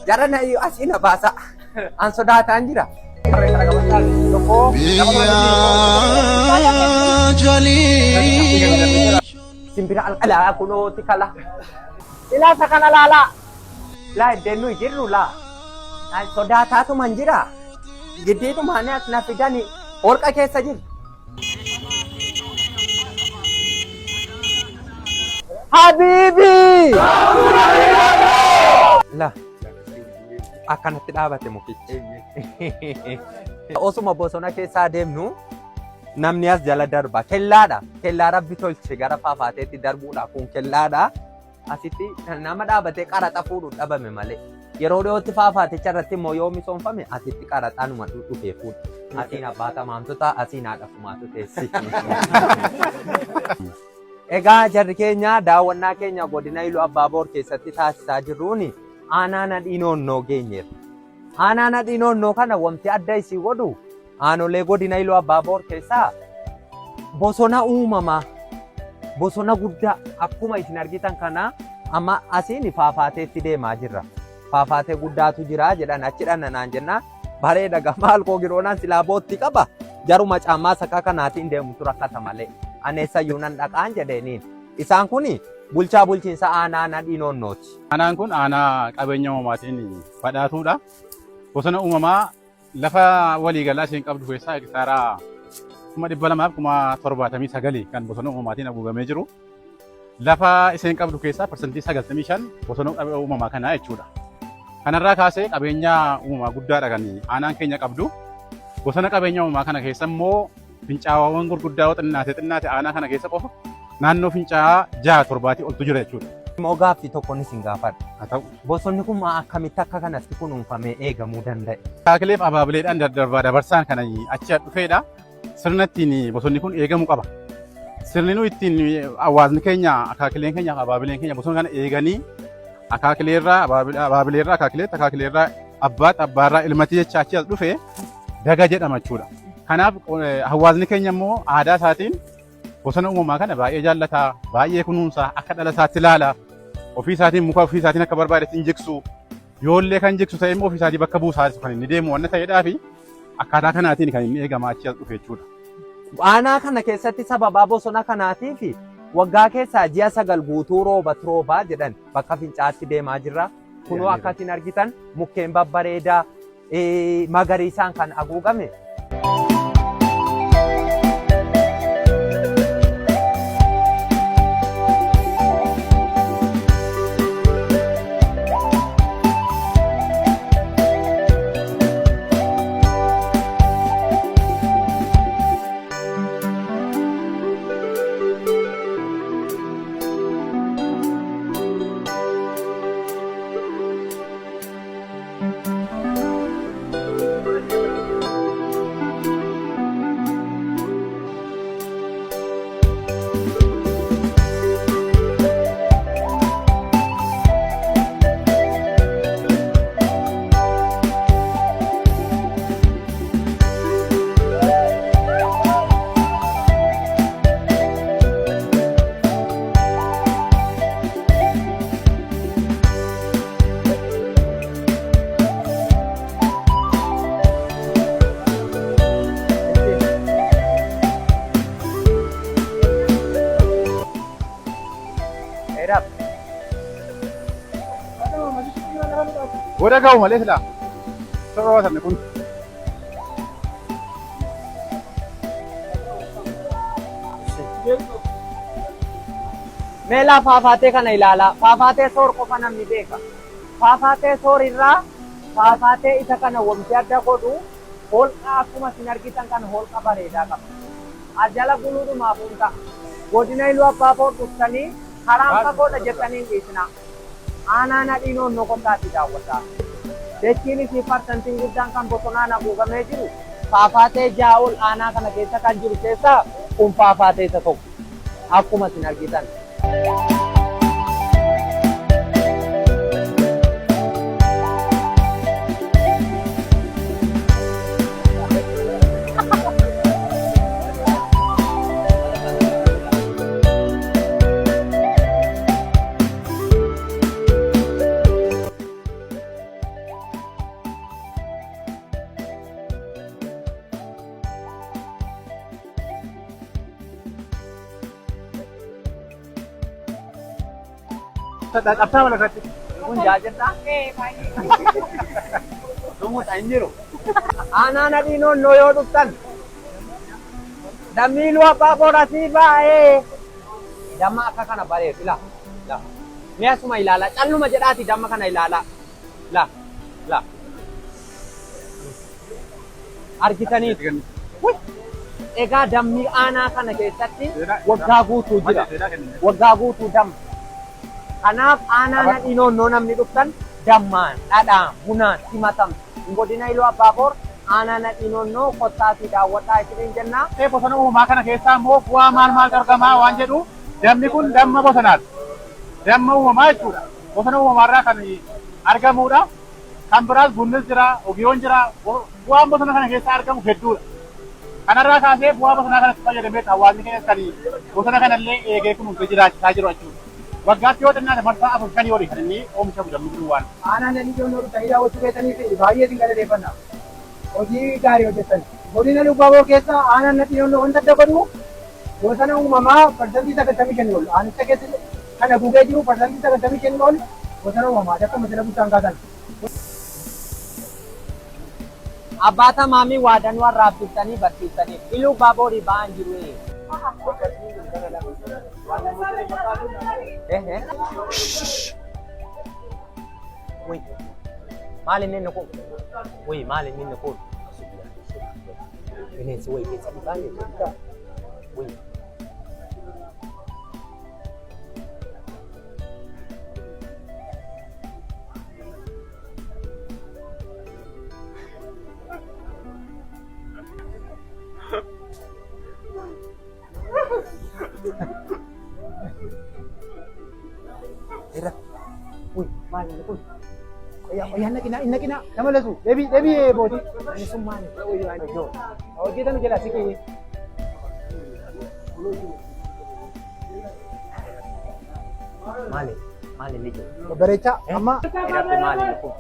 Jara na asii na baasa. An sodaataan jira. Biyya jalii. Simbira alqalaa kunooti kala. Ilaa isa kana laalaa. Laa iddeen nuyi jirru laa. An sodaataatuman jira. Giddiidhumaan as na fidani holqa keessa jiru. Habiibi! La akkanatti dhaabate mukichi. Osuma bosona keessa adeemnu namni as jala darba. Kellaadha. Kellaa rabbi tolche gara faafaateetti darbuudha. Kun kellaadha. Asitti nama dhaabatee qaraxa fuudhu dhabame malee. Yeroo dhiyootti faafaaticha irratti immoo yoo misoomfame asitti qaraxaanuma dhufee fuudha. Asiin abbaa tamaamtu ta'a, asiin haadha kumaatu teessi. Egaa jarri keenya daawwannaa keenya godina Iluu Abbaaboor keessatti taasisaa jirruun aanaa Nadhii Noonnoo geenyeerra. Aanaa Nadhii Noonnoo kana wanti adda isii godhu aanolee godina Iluu Abbaaboor keessaa bosona uumamaa bosona guddaa akkuma isin argitan kana amma asiin faafaateetti deemaa jirra. Faafaatee guddaatu jira jedhan achi dhanna naan jennaan bareeda maal koo giroonaan silaa bootti qaba jaruma caammaa sakaa kanaatiin deemutu rakkata malee aneessayyuu nan dhaqaan jedheeniin. Isaan kun bulchaa bulchiinsa aanaa Nadhii Noonnooti. Aanaan kun aanaa qabeenya uumamaatiin badhaatuudha. Bosona uumamaa lafa waliigalaa isheen qabdu keessaa hektaara 279,000 kan bosona uumamaatiin haguugamee jiru. Lafa isheen qabdu keessaa 95% bosona uumamaa kanaa jechuudha. Kanarraa kaasee qabeenya uumamaa guddaadha kan aanaan keenya qabdu. Bosona qabeenya uumamaa kana keessa immoo Fincaawaawwan gurguddaa yoo xinnaate xinnaate aanaa kana keessa qofa naannoo fincaa'aa jaha torbaatii oltu jira jechuudha. Immoo gaaffii tokkoon isin gaafadha. Haa ta'u. Bosonni kun maa akkamitti akka kanatti kunuunfamee eegamuu danda'e? Akaakileef abaabileedhaan daddarbaa dabarsaan kan achi dhufeedha. Sirna ittiin bosonni kun eegamu qaba. Sirni nu ittiin hawaasni keenya akaakileen keenya fi abaabileen keenya bosona kana eeganii akaakileerraa abaabileerraa akaakileetti akaakileerraa abbaatti abbaarraa ilmatti jecha achi as dhufe daga jedhama jechuudha. Kanaaf hawaasni keenya immoo aadaa isaatiin bosona uumamaa kana baay'ee jaallata, baay'ee kunuunsa, akka dhala isaatti ilaala. Ofii isaatiin muka ofii isaatiin akka barbaadetti hin jigsu. Yoollee kan jigsu ta'e immoo ofii isaatii bakka buusaa kan inni deemu waan ta'eedhaa fi akkaataa kanaatiin kan inni eegamaa achi as dhufe jechuudha. Aanaa kana keessatti sababaa bosona kanaatiif waggaa keessaa ji'a 9 guutuu roobatu roobaa jedhan bakka fincaa'aatti deemaa jirra. Kunoo akka isin argitan mukkeen babbareedaa magariisaan kan haguugame. Dheeraaf. Booda ga'u malee silaa. Sababa sanni kun. Mee laa faafaatee kana ilaalaa. Faafaatee soor qofa namni beeka. Faafaatee soor irraa faafaatee isa kana womti adda godhu holqa akkuma isin argitan kana holqa bareedaa qaba. As jala buluudhumaaf hin ta'a. Godina Iluu Abbaa Boor dhuftanii karaan fagoodha jettanii hin dhiisinaa. Aanaa Nadhii Noonnoo kottaatii daawwadhaa. Dachiin isii parsantiin guddaan kan bosonaan haguugamee jiru faafaatee 6 ol aanaa kana keessa kan jiru keessaa kun faafaatee isa tokko. Akkuma isin argitan. Cabsaa mala irratti. Kun jaajadhaa? Dhumuudha hin jiru. Aanaa Nadhii Noonnoo yoo dhuftan dammi Iluu Abbaa Boor asii baay'ee damma akka kana bareedu la la mee asuma ilaalaa calluma jedhaati damma kana ilaalaa la la argitaniitu. Egaa dammi aanaa kana keessatti waggaa guutuu jira. Waggaa guutuu damma. Kanaaf aanaa Nadhii Noonnoo namni dhuftan dammaan, dhadhaan, bunaan simatamtu. Godina Iluu Abbaa Boor aanaa Nadhii Noonnoo kottaatii daawwadhaa isiniin jennaa. Bosona uumamaa kana keessaa immoo bu'aa maal maaltu argamaa waan jedhu dammi kun damma bosonaati. Damma uumamaa jechuudha. Bosona uumamaarraa kan argamudha. Kan biraas bunnis jira, ogiyoon jira. Bu'aan bosona kana keessaa argamu hedduudha. Kanarraa kaasee bu'aa bosonaa kanatti fayyadamee hawaasni keenya kan bosona kanallee eegee kunuunsee jiraachisaa jiru jechuudha. Waggaatti yoo xinnaate marsaa afur shanii olii kan inni oomishamu dammi kun waan. Aanaa Nadhii Noonnoo dhuftanii daawwachuu keessaniif baay'ee isin galateeffanna. Hojii gaarii hojjettan. Godina Iluu Abbaa Boor keessa aanaan Nadhii Noonnoo wanta adda godhu bosona uumamaa 95% ol aanicha keessa kan haguugee jiru 95% ol bosona uumamaati akkuma sila bulchaan kaasan. Abbaa Tamaamii waa danuu arraabsiftanii barsiiftaniif Iluu Abbaa Boorii ba'aan jiru. Eh eh. Wait. Maal inni inni kun? Wait, maal inni inni kun? Bineensi wayii keessa dhufaa jechuudha. Wait. Era. Uy, maal inni kun? Qoyyaa qoyyaa naqinaa hin naqinaa nama lasu deebii deebii bootii. Inni sun maali? Hojjetan jala siqii. Maali? Maal inni jiru? Babbareechaa amma Rabbi maal inni kun?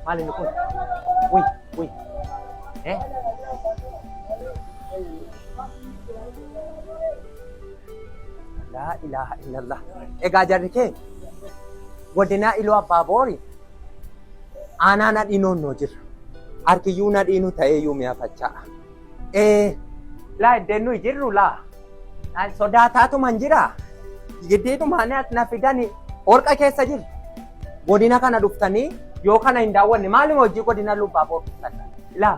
Maal inni kun? Uy, uy. Eh? Laa ilaaha illallah. Egaa jarri kee godina Iluu Abbaa Boori aanaa Nadhii Noonnoo jira. Harkiyyuu Nadhiinu ta'eeyyuu mi'a facaa'a. Ee laa iddeen nuyi jirru laa sodaataatuman jira. Giddiidhumaan as na fidani holqa keessa jiru. Godina kana dhuftanii yoo kana hin daawwanne maaluma hojii godina Iluu Abbaa Boor dhuftan? Laa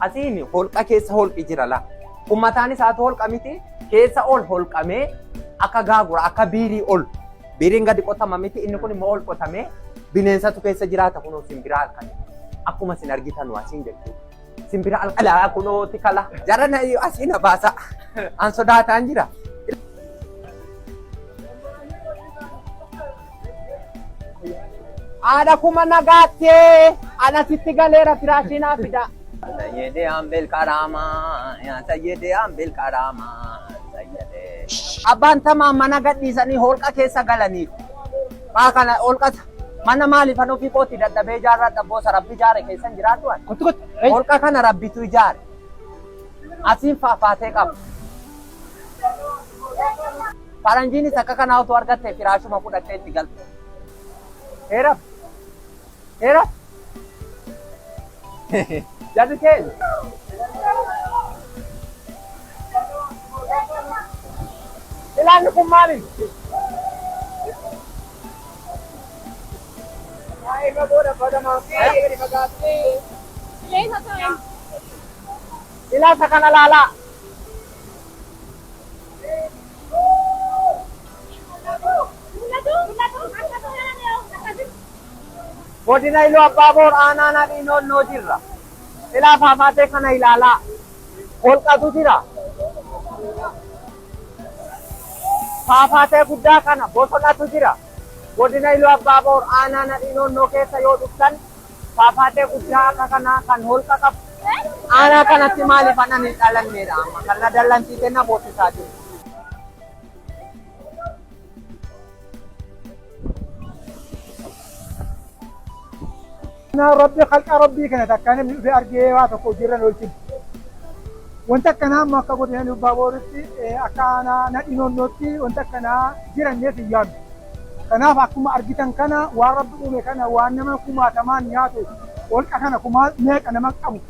asiin holqa keessa holqi jira laa. Kun mataan isaatu holqa miti keessa ol holqamee akka gaagura akka biirii ol biiriin gadi qotama miti inni kun immoo ol qotamee bineensatu keessa jiraata kunoo simbira halkan akkuma isin argitan asiin jechuudha. Simbira halkan kunoo tikala jara na asii na baasa an sodaataan jira. Haadha kuma nagaattee ana sitti galeera firaashii naa fida. Sayyidee Ambeel Karaamaa, yaa Sayyidee Ambeel Karaamaa, Sayyidee. Abbaan tamaa mana gadhiisanii holqa keessa galaniiru. Maa kana holqa mana maaliif an ofii kootti dadhabee ijaarradha boosa rabbi ijaare keessa hin jiraadhu ani. Kottu kottu. Holqa kana rabbitu ijaare. Asiin faafaatee qaba. Faranjiinis akka kanaa utuu argatte firaashuma fudhattee itti galte. Heeraf. Heeraf. Jarri keenya. Ilaalli kun maali? Ilaasa kana laalaa. Godina Iluu Abbaa Boor aanaa Nadhii Noonnoo jirra. Ilaa faafaatee kana ilaalaa. Holqatu jira. Faafaatee guddaa kana bosonatu jira. Godina Iluu Abbaa Boor aanaa Nadhii Noonnoo keessa yoo dhuftan faafaatee guddaa akka kanaa kan holqa qabu. Aanaa kanatti maaliif anan hin dhalanneedha amma kan na dallansiisee na boosisaa jiru. Kanaa rabbi kalqa rabbii kana takka namni dhufee argee waa tokko hojiirra hin oolchine. Wanta akkanaa amma akka godina Iluu Abbaa Booritti akka aanaa Nadhii Noonnootti wanta akkanaa jiranneef hin yaadnu. Kanaaf akkuma argitan kana waan Rabbi uume kana waan nama kumaatamaan nyaatu holqa kana kumaa meeqa nama qabu.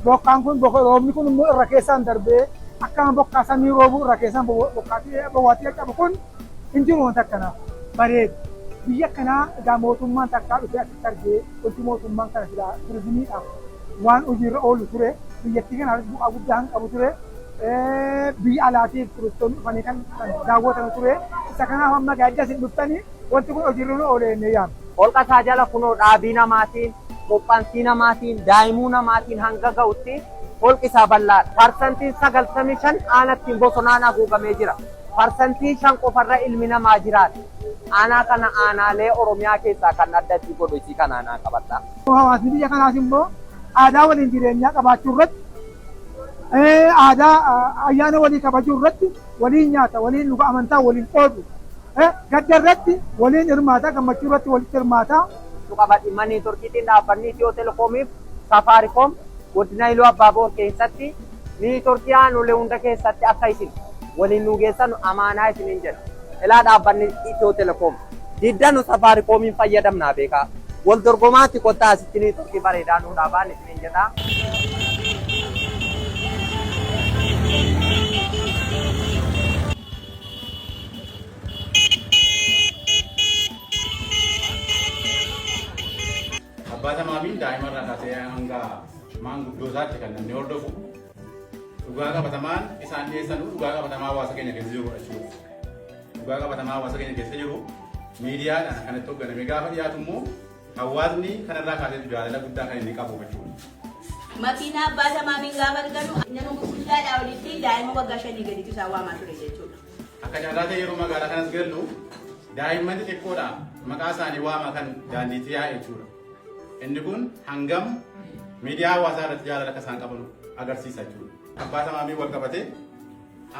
Bokkaan kun roobni kun immoo irra keessaan darbee akkama bokkaa samii roobuu irra keessaan bokkaatti qaqqabu kun hin jiru wanta akkanaa bareeda. Biyya akkanaa egaa mootummaan takkaa dhufee asitti argee wanti mootummaan kana silaa turizimiidhaaf waan hojiirra oolu ture biyyattii kanaafis bu'aa guddaa kan qabu ture. Biyya alaatiif turistoonni dhufanii kan daawwatan ture. Isa kanaaf amma gaadda isin dhuftanii wanti kun hojiirra oolee jennee yaadna. Holqa isaa jala kunoo dhaabii namaatiin, qophansii namaatiin, daa'imuu namaatiin hanga ga'utti holqi isaa bal'aadha. Parsantiin 95 aanattiin bosonaan haguugamee jira. Parsantii 5 qofarra ilmi namaa jiraata. Aanaa kana aanaalee Oromiyaa keessaa kan adda itti godhu isii kana aanaa qabadha. Hawaasni biyya kanaas immoo aadaa waliin jireenyaa qabaachuu irratti aadaa ayyaana walii kabajuu irratti waliin nyaata, waliin dhuga, amantaa waliin qoodu. Gadda irratti waliin hirmaata, gammachuu irratti walitti hirmaata. Qaba dhimma niitworkiitiin dhaabbanni Itiyoo Telekoomiif Safaariikoom godina Iluu Abbaaboor keessatti niitworkii aanolee hunda keessatti akka isin waliin nu geessan amaanaa isiniin jedha. Ilaa dhaabbanni Itiyoo Telekoom didda nu Safaariikoomiin fayyadamnaa beekaa. Wal dorgomaatti kottaa asitti niitworkii bareedaa nuu dhaabaan isiniin jedha. Abbaa Tamaamiin daa'ima irraa kaasee hanga maanguddoo isaatti kan namni hordofu dhugaa qabatamaan isaan dhiyeessanu dhugaa qabatamaa hawaasa keenya keessa jiru jechuudha. Dhugaa qabatamaa hawaasa keenya keessa jiru miidiyaadhaan kanatti hoogganamee gaafa dhiyaatu immoo hawaasni kanarraa kaasee jaalala guddaa kan inni qabu jechuudha. Makiinaa Abbaa Tamaamiin gaafa arganu nama gurguddaadhaa olitti daa'ima waggaa 5 gaditu isaan waamaa ture jechuudha. Akka carraa ta'e yeroo magaalaa kanas gallu daa'imman xixiqqoodha maqaa isaanii waamaa kan daandiitti yaa'e jechuudha. Inni kun hangam miidiyaa hawaasaa irratti jaalala akka isaan qaban agarsiisa jechuudha. Abbaa Tamaamii wal qabatee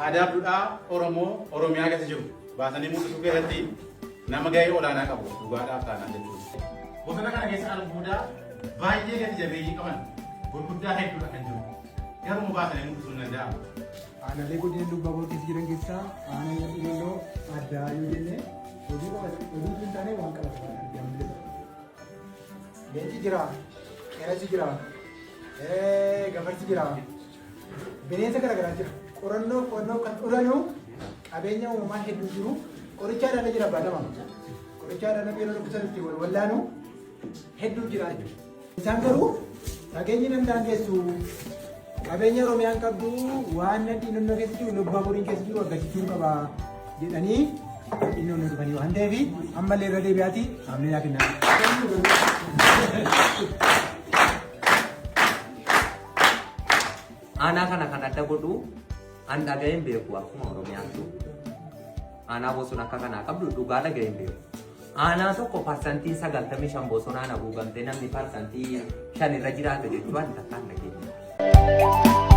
aadaa fi duudhaa Oromoo Oromiyaa keessa jiru baasanii mul'isuu keessatti nama gahee olaanaa qabu dhugaadhaaf taanaan jechuudha. Bosona kana keessa albuudaa baay'ee gati jabeeyyii qaban gurguddaa hedduudha kan jiru. Garuu baasanii mul'isuu hin danda'amu. Aanaalee godina Iluu Abbaaboor keessa jiran keessaa aanaan Nadhii Noonnoo addaa yoo jenne oduu oduu hin taane waan qabatamaa argaa mul'isa. Leenci jira, qeerransi jira, gafarsi jira, bineensa garaagaraa jira. Qorannoo qo'annoo kan oolanu qabeenya uumamaa hedduu jiru. Qoricha aadaa jira baatama. Qoricha aadaa namni yeroo dhukkubsatu itti wal wallaanu hedduu jira jechuudha. Isaan garuu fageenyi nan daangessu qabeenya Oromiyaan qabdu waan Nadhii Noonnoo keessa jiru Iluu Abbaaboriin keessa jiru argachiisuun qaba jedhanii Nadhii Noonnoo dhufanii waan ta'eef ammallee irra deebi'aati haamlee naa kennaa. Aanaa kana kan adda godhu an dhaga'een beeku akkuma Oromiyaattu. Aanaa bosona akka kanaa qabdu dhugaa dhaga'een beeku. Aanaa tokko parsantiin 95 bosonaan haguugamtee namni parsantii 5 irra jiraata jechuun takkaan dhageenye.